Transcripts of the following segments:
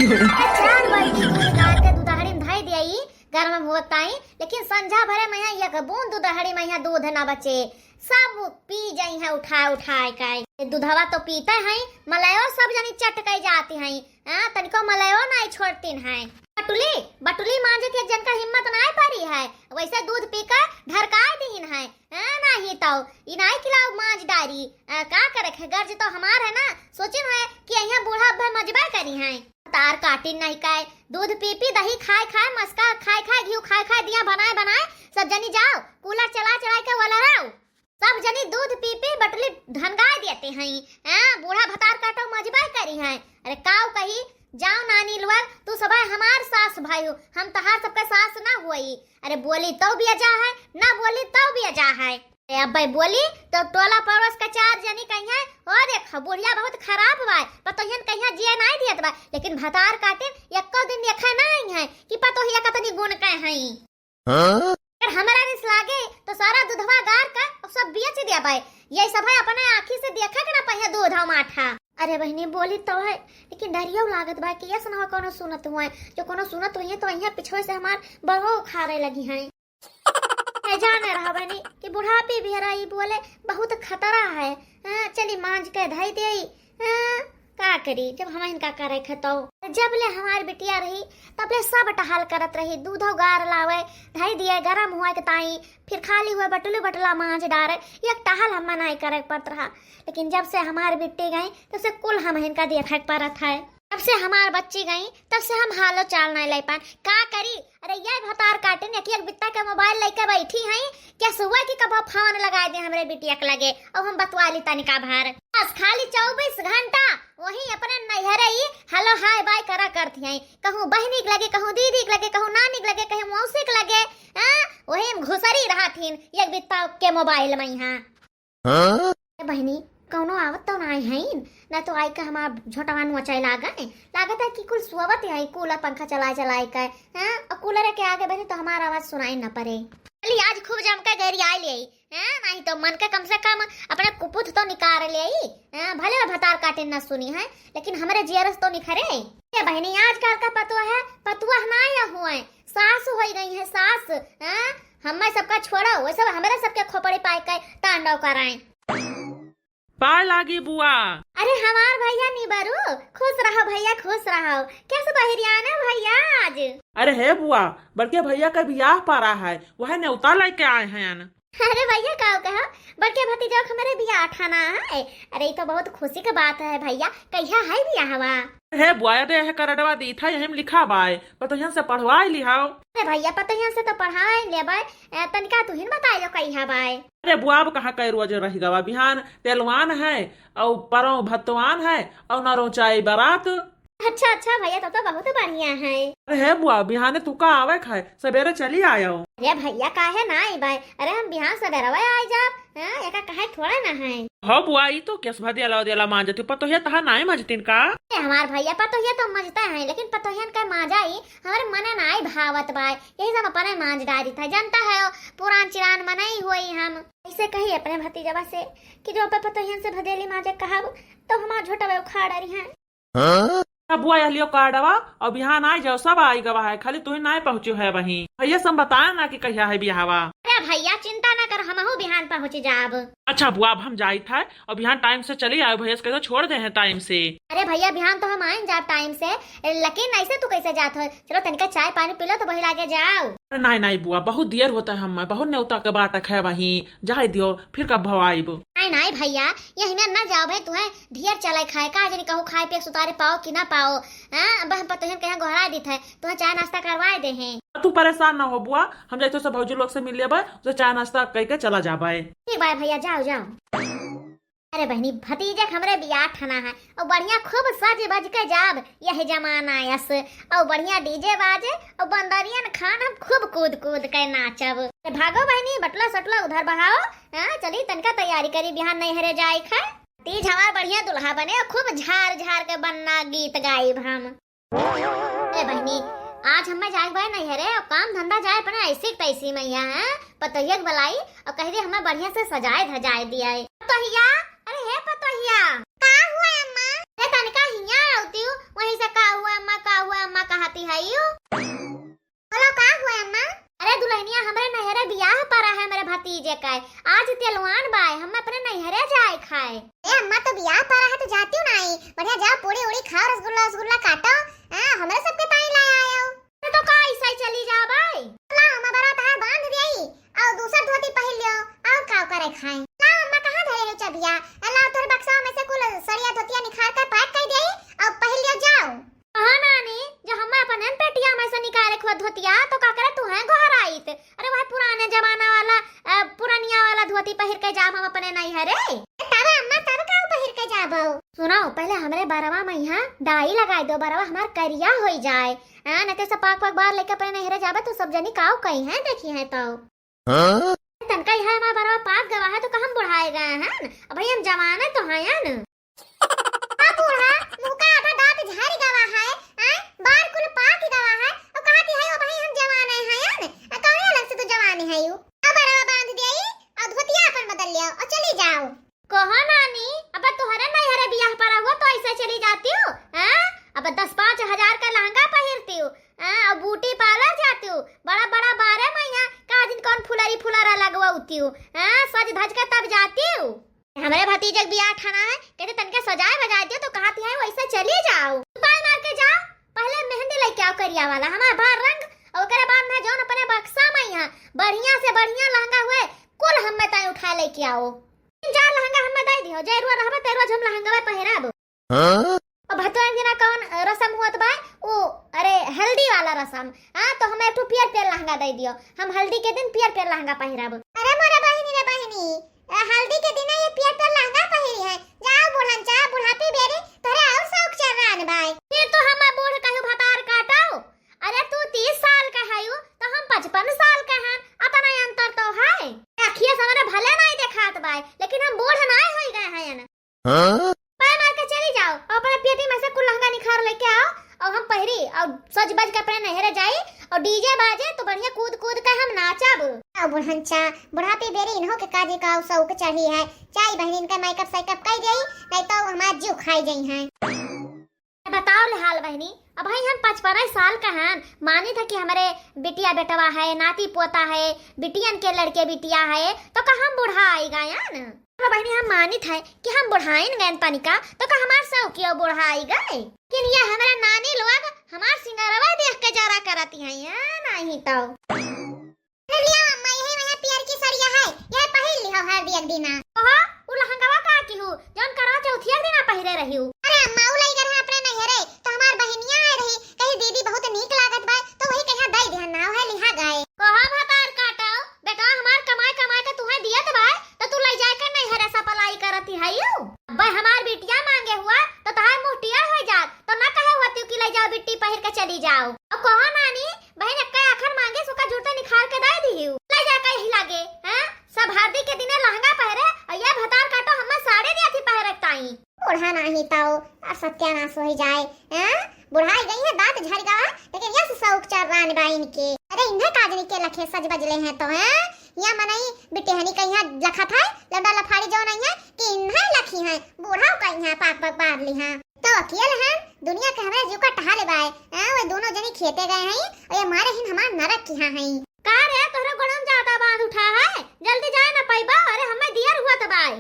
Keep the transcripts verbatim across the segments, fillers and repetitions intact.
अरे चार बाल्टी दूध गार के दुधारी में धई दिया ई, गरम होत ताई, लेकिन संझा भरे में यहाँ एक बूंद दुधारी में यहाँ दूध ना बचे, सब पी जाई हैं उठाए उठाए के। ये दूधवा तो पीते हैं, मलायो सब जनी चट के जाती हैं, हाँ, तनिको मलायो नाई छोड़तीन हैं। बटुली, बटुली मांजे के एक जन का हिम्मत नाई परी है, वैसे दूध पी के ढरकाए दीन है, हाँ, नाही तो ई नाई किलाऊ मांज डारी, आ, का करे है, गर्ज तो हमार है ना, सोचिन है कि यहाँ बूढ़ा अब्बे मजबा करी हैं। तार काटिन नहीं काय, दूध पी पी, दही खाए खाए, मस्का खाए खाए, घी खाए खाए, दिया बनाए बनाए, सब जनी जाओ, कूलर चला चला के वाला रहो। सब जनी दूध पी पी बटली ढनगाए देते हैं। हाँ, बूढ़ा भतार काटो मजबा करी हैं। अरे काऊ कही, जाओ नानी लोग, तू सबै हमार सास भाई हो, हम तहार सबके सास ना हुई। अरे बोली तो भी अजा है, ना बोली तो भी अजा है। अरे अब भाई बोली तो टोला पड़ोस का चार जनी कहिया, "ओ देख बुढ़िया बहुत खराब बा, पतोहियन कहिया जिए नाई दियत बा।" लेकिन भतार काटे एको दिन देखा ना आई है कि पतोहिया कतनी गुण के हैं। हाँ? अगर हमरा रिस लागे तो सारा दूधवा गार का और सब बेच दिया भाई, ये सब है अपने आँखी से देखा के ना पहिया दूध और माठा। अरे बहिनी बोली तो है, लेकिन डरियो लागत बा कि यस ना हो कोनो सुनत हुए, जो कोनो सुनत हुए तो यहाँ पिछवे से हमार बड़ो उखाड़े लगी हैं। है जाने रहा बनी कि बुढ़ापे भी रही बोले बहुत खतरा है। हाँ, चली मांज के धई दे। हाँ, का करी जब हम इनका करे खे तो। जब ले हमार बिटिया रही तब ले सब टहल करत रही, दूधो गार लावे, धई दिए गरम हुआ के ताई, फिर खाली हुए बटुली बटला मांज डारे, एक टहल हम नहीं करे पड़त रहा। लेकिन जब से हमार बिट्टी गई तब से कुल हम इनका देखे के पड़त है। जब से हमार बच्ची गई तब से हम हालो चाल नहीं ले पान। का करी? अरे ये भतार काटिन एक एक बित्ता के मोबाइल लेके बैठी हैं, क्या सुबह की कब फोन लगा दे हमरे बिटिया के लगे, अब हम बतवा ली तनिका भर। बस खाली चौबीस घंटा वही अपने नैहरे ही हेलो हाय बाय करा करती हैं, कहूँ बहिनी के लगे, कहूँ दीदी के लगे, कहूँ नानी के लगे, कहूँ मौसी के लगे, हाँ, वही में घुसरी रहत हिन एक बित्ता के मोबाइल में। हाँ। हाँ? ए बहिनी, कौनो आवत तो नाई है, ना तो आई के हमार झोटवा नोचाई लागे। लागत है कि कुल सोवत है, कूलर पंखा चलाए चलाए के। हाँ? और कूलर के आगे बहिनी तो हमार आवाज सुनाई ना पड़े। चली आज खूब जम के गरियाई ले, हाँ? नहीं तो मन के कम से कम अपने कुपुत तो निकाल ले। हाँ? भले वो भतार काटे ना सुनी है, लेकिन हमरे जियरस तो निखरे। ए बहिनी, आजकल का पतुआ है, पतुआ ना या हुए, सास होई गई है सास। हाँ? हम्मे सबका छोड़ो, वो सब हमरे सबके खोपड़ी पाए के तांडव कराएं। पाए लागी बुआ। अरे हमार भैया निबरू, खुश रहो भैया, खुश रहो। कैसे बहिरियाना भैया आज? अरे हे बुआ, बड़के भैया का बियाह पड़ा है, वह नेवता लेके आए हैं। अरे भैया का कहो, बड़के भतीजा के हमरे बियाह ठाना है। अरे ये तो बहुत खुशी की बात है भैया, कहिया है बियाहवा? हे बुआ, अरे यह करडवा दी था, यही में लिखा बाय, पतोहियन से पढ़वाए लिहाओ। अरे भैया, पतोहियन से तो पढ़ाए लेबै, ए, तनिका तुहिन बताए लो कहिया बाय। अरे बुआ, अब कहाँ कै रोज रह गवा, बिहान तेलवान है, और परौं भतवान है, और नरौचाई बारात। अच्छा, अच्छा भैया, तब तो बहुत बढ़िया है। अरे हे बुआ, बिहाने तू का आवे खाए, सवेरे चली आयो। अरे भैया, काहे ना आई बाय? अरे हम बिहान सवेरे आए जाब, हाँ, एका कहे थोड़ा ना है। हो बुआ, ई तो केस भदिया लाओ दियाला मांजत हो, पतोहिया तहा नाई मजतीन का? ए, हमार भैया पतोहिया तो मजता है, लेकिन पतोहियन का मांजा ही हमारे मने नाई भावत बाय, यही सब अपने मांज डारी था, जानता है, पुरान चिरान मनई हुई हम। ऐसे कही अपने भतीजवा से कि जो अपन पतोहियन से भदेली मांजे कहब, तो हमार झोटवे उखाड़ रही हैं। हाँ? अब बुआ यह लियो कार्डवा और बिहान आ जाओ, सब आई गवा है, खाली तू ही ना पहुँचो है वहीं। भैया से हम बताए ना कि कहिया है बियाहवा। अरे भैया चिंता ना कर, हमहू बिहान पहुँच जाब। अच्छा बुआ, अब हम जाइत है और बिहान टाइम से चली आयो, भैया से कह दो छोड़ दे हैं टाइम से। अरे भैया बिहान तो हम आइन जाब टाइम से, लेकिन ऐसे तू कैसे जात हो? चलो तनिका चाय पानी पी लो तो वही लागे जाओ। अरे नाई नाई बुआ, बहुत देर होता है, हम बहुत नेवता के बाटक है वहीं, जाए दियो, फिर कब भवाइब। नाई नाई भैया, यही में ना जाओ भाई, तुम्हें ढेर चले खाए का, जनी कहूँ खाए पिए के सुतारे पाओ कि ना पाओ। हाँ, अब हम पतोहियन के यहाँ गोहरा देत है, तुम्हें चाय नाश्ता करवाए दे हैं। तू परेशान ना हो बुआ, हम जाइतो सब भौजी लोग से मिल लेबे, उसे चाय नाश्ता करके चला जाबे। ठीक बाय भैया, जाओ जाओ। अरे बहनी, भतीजे के हमरे बियाह ठाना है, और बढ़िया खूब सज बज के जाब, यह जमाना यस, और बढ़िया डीजे बाजे, और बंदरियन खान हम खूब कूद कूद के नाचब। अरे भागो बहनी, बटला सटला उधर बहाओ, हाँ, चली तनका तैयारी करी, बिहान नैहरे जाए खाए। तीज हमार बढ़िया दुल्हा बने और खूब झार झार के बन्ना गीत गाइब हम। ए बहनी, आज हमें जाए के बा नैहरे और काम धंधा जाए अपने ऐसी के तैसी मैया है, पतोहिया के बुलाई और कह दे हमें बढ़िया से सजाए धजाए दिया है। पतोहिया, अरे हे पतोहिया। का हुआ अम्मा? अरे तनिका हिया आवती हूँ, वहीं से का हुआ अम्मा, का काय, आज तेलवान बाय, हम अपने नैहरे जाए खाए। ए अम्मा, तो बियाह परा है तो जातियो नाई, बढ़िया जाओ, पूड़ी उड़ी खाओ, रसगुल्ला रसगुल्ला काटो, हाँ, हमरे सबके ताई लाए आयो। तो का ऐसा ही चली जाबाई? लाओ, अम्मा बरा तहार बांध देई, और दूसर धोती पहिर लियो, और का करे खाए। लाओ अम्मा, कहाँ धरे हो चबिया? लाओ तोहरे बक्सा में से कुल सड़िया धोतिया निकाल कर pack कर देई, और पहिर लियो जाओ। कहा नानी, जो हम अपन एन पेटिया में से निकाले खुआ धोतिया, तो का करे तू है गोहराइत? अरे वह पुराने जमाना वाला, अ, पुरनिया वाला धोती पहिर के जाब हम अपने नैहरे। तब अम्मा, तब का पहिर के जाबो? सुनो, पहले हमरे बरवा में यहाँ डाई लगाई दो, बरवा हमार करिया होई जाए। हाँ, न कैसे पाक पाक बार लेके अपने नैहरे जाबे तो सब जनी काव कही हैं, देखी हैं तो। हाँ? तनका यहाँ हमार बरवा पाक गवा है तो का हम बुढ़ाए गए हैं? अब भाई हम जवाने तो हैं न। आ बूढ़ा, मुँह का आधा दांत झड़ गवा है, आय, बार कुल पाक गवा है, और कहती है, "ओ भाई हम जवाने हैं न।" आ कौने अलग से तू जवाने है यू? अब बरवा बांध दिया, और धोतिया अपन बदल लिया, और चली जाओ। कहो नानी, अब तोहरे नैहरे बियाह परा हुआ तो ऐसे चली जाती हो, हैं? अब दस पाँच हजार का लहंगा पहिरती हो, हैं? और beauty parlour जाती हो, बड़ा बड़ा बारे में यहाँ का दिन कौन फुलरी फुलरा लगवाती हो, हैं? सज धज के तब जाती हो। हमरे भतीजे के बियाह ठाना है, कहते तनके सजाए बजाए दियो तो कहती है वैसे चली जाओ। उपाय मार के जाओ, पहले मेहंदी लेके आओ करिया वाला, हमार बार रंग, और ओकरे बाद में जौन अपने बक्सा में यहाँ बढ़िया से बढ़िया लहंगा हुए, कुल हमें ताई उठा लेके आओ। तीन चार लहंगा हमें दे दियो, जे रोज रहबे ते रोज हम लहंगवा पहिरब। हाँ? अब भतोरे दिना कौन रसम हुअत बा? ओ, अरे, हल्दी वाला रसम। हाँ, तो हमें एक ठो पियर पियर लहंगा दे दियो, हम हल्दी के दिन पियर पियर लहंगा पहिरब। अरे मोरे बहिनी रे बहिनी, ए, हल्दी के दिन ये पियर पियर लहंगा पहिरी है। जाओ बूढ़न, चाहे बुढ़ापी बेरी, तोरे और शौक चर्रान बाय। फिर तो हम बूढ़ कहू भतार काटो। अरे तू तीस साल का हयू, तो हम पचपन साल का हन, अतना अंतर तो है। अखिया से हमरे भले नाई देखात बाय, लेकिन हम बूढ़ नाई होई गए हैं। हाँ? पाय मार के चली जाओ और अपने पेटी में से कुल लहंगा निखार लेके आओ और हम पहिरी और सज बज के अपने नैहरे जाई और DJ बाजे तो बढ़िया कूद कूद के हम नाचब। आओ बुढ़नचा, बुढ़ापी बेरी इन्हों के काजे का शौक चढ़ी है, चाय बहनिन का makeup सैकअप कई देई, नहीं तो हमार जीव खाई जाई हैं। बताओ ले हाल बहनी, अब भाई हम पचपन साल का हन, मानी था कि हमरे बिटिया बेटवा है, नाती पोता है, बिटियन के लड़के बिटिया है, तो का हम बुढ़ा आई गयन? तो बहनी हम मानित है कि हम बुढ़ाइन गयन तनिका, तो का हमार शौकियो बुढ़ा आई गए? लेकिन ये हमारे नानी लोग हमार सिंगारवा देख के जरा करती हैं, या नहीं तो। अरे लिया अम्मा, यही वह पियर की सड़िया है, यह पहिर लिहो हर दियक दिना। ओहो, उ लहंगवा का की हूँ, जौन करवा चौथिया दिना पहिरे रही हूँ। अरे अम्मा, उ लई गए अपने नैहरे, तो हमार बहिनिया आए रही, कही दीदी बहुत नीक लागत बा, तो वही कहा दई दिहन ना, वह लिहा गए। कहा भतार काटो, बेटा हमार कमाई कमाई के तुहे दियत बा, तो तू लई जाए के नैहरे सप्लाई करती है यू। अब्बे हमार बिटिया मांगे हुआ, तो तहार मुँह टिया हो जात, तो ना कहे हुआ तू कि लई जाओ बिट्टी पहिर के चली जाओ। और कहो नानी, बहिन, एक्का आखर मांगे, सुका जूते निखार के दाई दिहिउ। ले जा कहीं लागे, हैं? सब हरदी के दिने लहंगा पहिरे, और ये भतार काटो हम्मे साड़ी दिया थी पहिरे ताई। ओढ़ा नाही ताओ, अब सत्यानाश होई जाए, हैं? बुढ़ाई गई है, दांत झड़ गवा, लेकिन यस शौक चर्रान बा इनके। अरे इन्हें काजनी के लखे सज बजले हैं तो, हैं? या मनई बिटेहनी कहिया लखत है, लंडा लफाड़ी जो नहीं है, कि इन्हें लखी हैं, बूढ़ा कहिया पाक पाक बार ली हैं। तो अकेल हैं, दुनिया के हमरे जीव का टहा ले बाय। हाँ, वो दोनों जनी खेते गए हैं, और ये मारे हिन हमार नरक किहा हैं। का रे, तोहरे गोड़न ज्यादा बांध उठा है? जल्दी जाए ना पैबा, अरे हमें दियर हुआ तो बाय।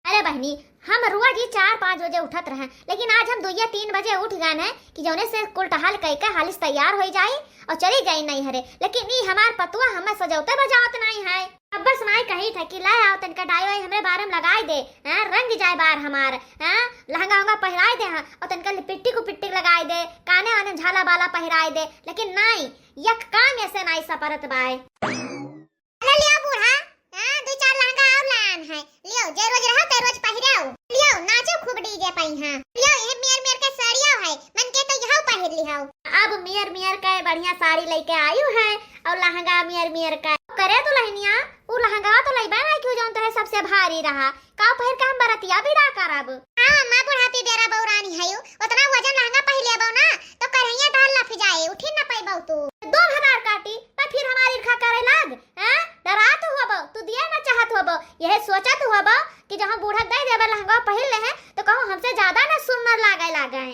अरे बहनी, हम रोज ही चार पाँच बजे उठत रहे, लेकिन आज हम दुइया तीन बजे उठ गए हैं कि जौने से कुल टहल कई के हालिस तैयार होई जाई और चली जाई नैहरे। लेकिन ई हमार पतुआ हमें सजौते बजावत नहीं है। अब बस माई कही था कि ले आओ तनका डाई वाई हमरे बारे में लगाई दे, हैं, रंग जाए बार हमार, हैं, लहंगा उहंगा पहिराई दे, हाँ, और तनका लिपिट्टी को पिट्टी लगाई दे, काने वाने झाला बाला पहिराई दे, लेकिन नाई, यक काम ऐसे नाई सपरत बाय। अरे लियो बूढ़ा, हाँ, दो चार लहंगा और लान है, लियो, जे रोज रहो ते रोज पहिरो, लियो, नाचो खूब DJ पई, हाँ, लियो, ये मेर मेर के साड़ियो है, मन के तो यहू पहिर लिहो। अब मेर मेर के बढ़िया साड़ी लेके आयु है, और लहंगा मेर मेर के। करे दुल्हनिया, उ लहंगा तो लइबे ना क्यों जौन तोहे सबसे भारी रहा, का पहिर के हम बरतिया बिदा करब? हाँ अम्मा, बुढ़ापी बेरा बौरानी है यू, उतना वजन लहंगा पहिर लेबो ना, तो करहिया धार लफ जाए, उठी न पैबो तू। दो भतार काटी, तो फिर हमारी ईर्खा करे लाग, हैं? डरात होबो, तू दिए ना चाहत होबो, यह सोचत होबो कि जहाँ बूढ़ा दे देबे लहंगा पहिर ले हैं, तो कहूँ हमसे ज्यादा ना सुंदर लागे लागे।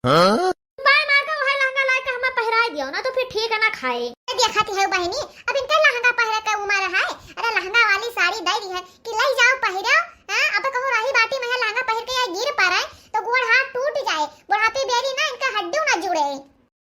हाँ? बाय मार के वह लहंगा लाए के हमें पहिराए दियो ना, तो फिर ठीक है ना खाए। ए देखत हउ बहिनी, अब इनकर लहंगा पहिरे के उमर है। अरे लहंगा वाली साड़ी दइ दिहे कि लइ जाउ पहिरो। हाँ, अब कहूँ रही बाटी में लहंगा पहिर के या गिर परे तो गोड़ हाथ टूट जाए, बुढ़ापी बेरी ना इनका हड्डी ना जुड़े।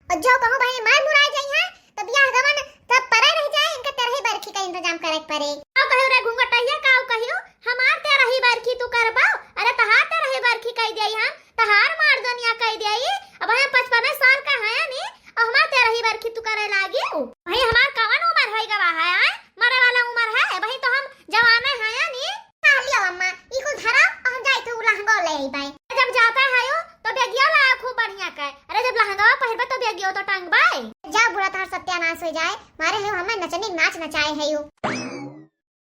अउर जो कहूँ बहिनी मर मुराइ जइहैं तो बियाह गवन सब परे रहि जाए, इनका तेरही बरखी का इंतजाम करे के परे। काउ कहियो रे घूंघटइया, काउ कहियो, हमार तेरही बरखी तू करबो? अरे तहार तेरही बरखी कइ देई हम, तहार मार दुनिया कइ देई। अब हम पचपने साल का हया नी, अब हमार तेरही बरखी तू करे लागी। भाई हमार कवन उमर होइ गवा है, आय? मरे वाला उमर है, अबहीं तो हम जवाने हया नी। आ लियो अम्मा, ई कुल धरा, अब हम जाइत हई उ लहंगो ले अइबे। जब जाता है यो, तो बेगियो लाया खूब बढ़िया के। अरे जब लहंगवा पहिरबे तो बेगियो तो टंगबे। जा बूढ़ा तहार सत्यानाश होइ जाए, मारे है हमें नचनी नाच नचाए है यू।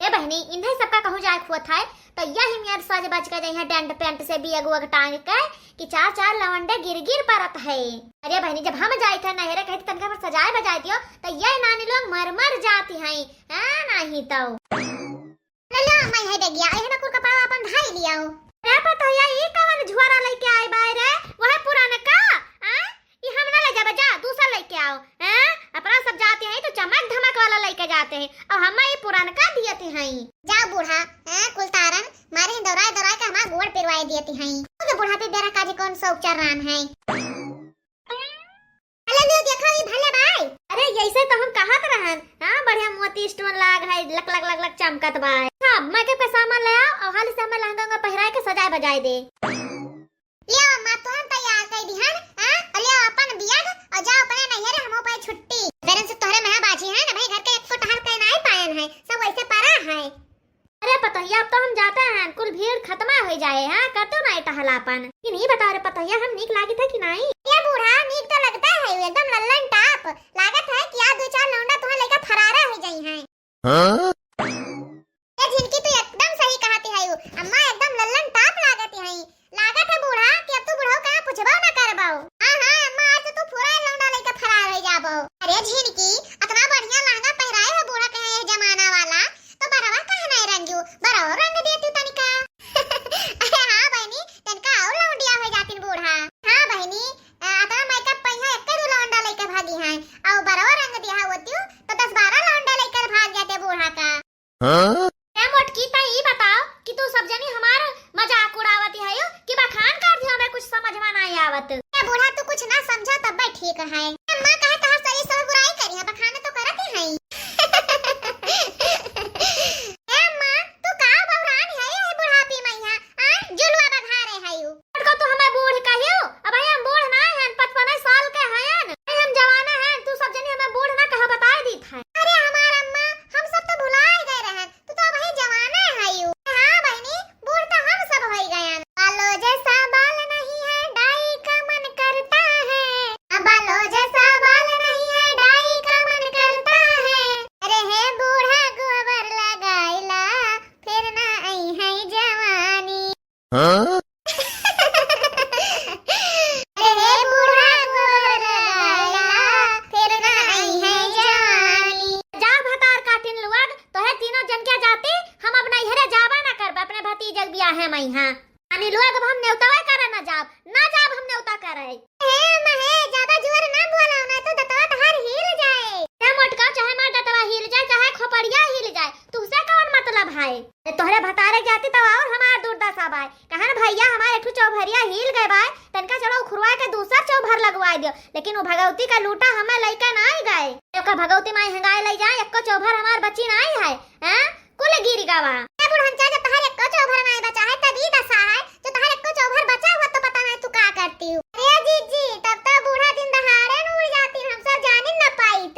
ए बहिनी, इन्हें सबका कहूँ जाए खुअत है, तो यही मियाँ सज बज के जइहैं डेंट पेंट से बियग उग टांग के कि चार चार लवंडे गिर गिर परत है। अरे बहिनी, जब हम जाइत है नहरे कहित तनका पर सजाए बजाए दियो, तो ये नानी लोग मर मर जाती हैं। हाँ, नहीं तो। ले लो, मैं है बेगिया, एहना कुल कपड़ा अपन धाई लियाओ। रे पतोहिया, ई कवन झुआरा लइके आइ बाय रे? वह पुरानका? आय? ई हम ना ले जाबे, जा, दूसर लइके आओ। हैं? अपना सब जाते हैं तो चमक धमक वाला लइके जाते हैं, और हम ई पुरानका दियत हैं। जा बूढ़ा, हैं, कुल तारन मारे हैं, दौड़ाए दौड़ाए के हमार गोड़ पिरवाए दियत हैं। ओके बूढ़ा पे बेरा काजी कौन सा उपचार रान है? अरे लियो देखो, ई भले बाय। अरे, यइसे तो हम कहत रहन, हाँ, बढ़िया मोती stone लाग है, लक लक लक लक चमकत बाय। हाँ, makeup का सामान ले आओ, और हाली से हमें लहंगा उंगा पहिराए के सजाए बजाए दे। लियो अम्मा, तुहन तैयार कइ दिहन, हाँ, और लियो अपन बियग, और जाओ अपने नैहरे, हमो पाए छुट्टी। बेरन से तोहरे महा बाझी है ना भाई, घर के एको टहल के नाई पायन है, सब वइसे परा है। अरे पतोहिया, अब तो हम जाते हैं, कुल भीड़ खत्मा होइ जाए, हाँ, करते ना टहलापन। लेकिन ई बताओ रे पतोहिया, हम नीक लागित है कि नाई? ये बूढ़ा नीक तो लगता है, एकदम लल्लन टाप। लागत है कि आज दो चार लौंडा तुहां लइके फरारा होइ जइहैं। हाँ? ये झिनकी तू एकदम सही कहती है, अम्मा एकदम लल्लन टाप लागती है। लागत है बूढ़ा कि अब तू बुढ़ऊ का पुछबो ना करबो। हाँ, हाँ, अम्मा, आज तो तू पूरा लौंडा लइके फरार होइ जाबो। अरे झिनकी, अतना बढ़िया लहंगा पहिराए हो बूढ़ा के ये जमाना वाला, तो बरवा काहे नाई रंगियो? बरवा रंग देती तनिका। अरे हाँ बहिनी, तनिका और लौंडिया होइ जातिन बूढ़ा। हाँ बहिनी, अ, अतना makeup पहिया एक्के दू लौंडा लइके भागी हैं, और बरवा रंग दिया होतियो, तो दस बारह लौंडा लइके भाग जाते बूढ़ा का। हाँ? ए मोटकी, तैं ई बताओ कि तू सब जनी हमार मजाक उड़ावत हयू कि बखान कर दियो, हमें कुछ समझ में नाई आवत। ए बूढ़ा, तू कुछ ना समझा तब्बे ठीक है। ए अम्मा, काहे तहार सही सब बुराई करी है, बखान तो करत ही है। ए अम्मा, तू का बौरान है, ए बुढ़ापी में यहाँ, आ, जुलवा बघारे हयू। मोटका, तू हमें बूढ़ कहियो? अबहीं हम बूढ़ ना हन, पचपने साल के हयन। अबहीं हम जवाने हन, तू सब जनी हमें बूढ़ ना कहा, बताए दीत है। अरे हमार अम्मा, हम सब तो भुलाए गए रहन, तू तो अबहीं जवाने हयू। हाँ बहिनी, बूढ़ तो हम सब होई गयन। बालो जैसा बाल नहीं है, डाई का मन करता है। बालो जैसा बाल नहीं है, डाई का मन करता है। अरे हे बूढ़ा गोबर लगाइला, फिर ना आई है जवानी। हाँ? अरे हे बूढ़ा गोर लाला, फिर ना आई है जवानी। जा भतार काटिन लुअग, तोहे तीनों जन के जाति, हम अब नैहरे जाबा ना करब, अपने भतीजे के बियाहे में हाँ। अनी लुअग अब हम नेवतावे करे ना जाब, ना जाब हम नेवता करे। हे महे, ज्यादा जोर ना बोला, ना तो दतवा तहार हिल जाए। हे मोटका, चाहे मार दतवा हिल जाए, चाहे खोपड़िया हिल जाए, तुहसे कौन मतलब है? ए, तोहरे भतारे जाति तब और हमार दुर्दशा बाय। कहन भैया हमार एक ठो चौभरिया हिल गए बाय, तनका चलो उखुरवा के दूसर चौभर लगवाए दियो, लेकिन वो भगवती का लूटा हमें लइके नाई गए। ओका भगवती माई हंगाए लई जाए, एको चौभर हमार बची नाई है, हैं? कुल गिर गवा। ए बुढ़नचा, जब तहार एको चौभर नाई बचा है, तब ई दशा है, जो तहार एको चौभर बचा हुआ तो पता नहीं तू का करती हो। अरे जीजी, तब तो बूढ़ा दिन दहाड़े न उड़ जाती, हम सब जानिन न पाइत।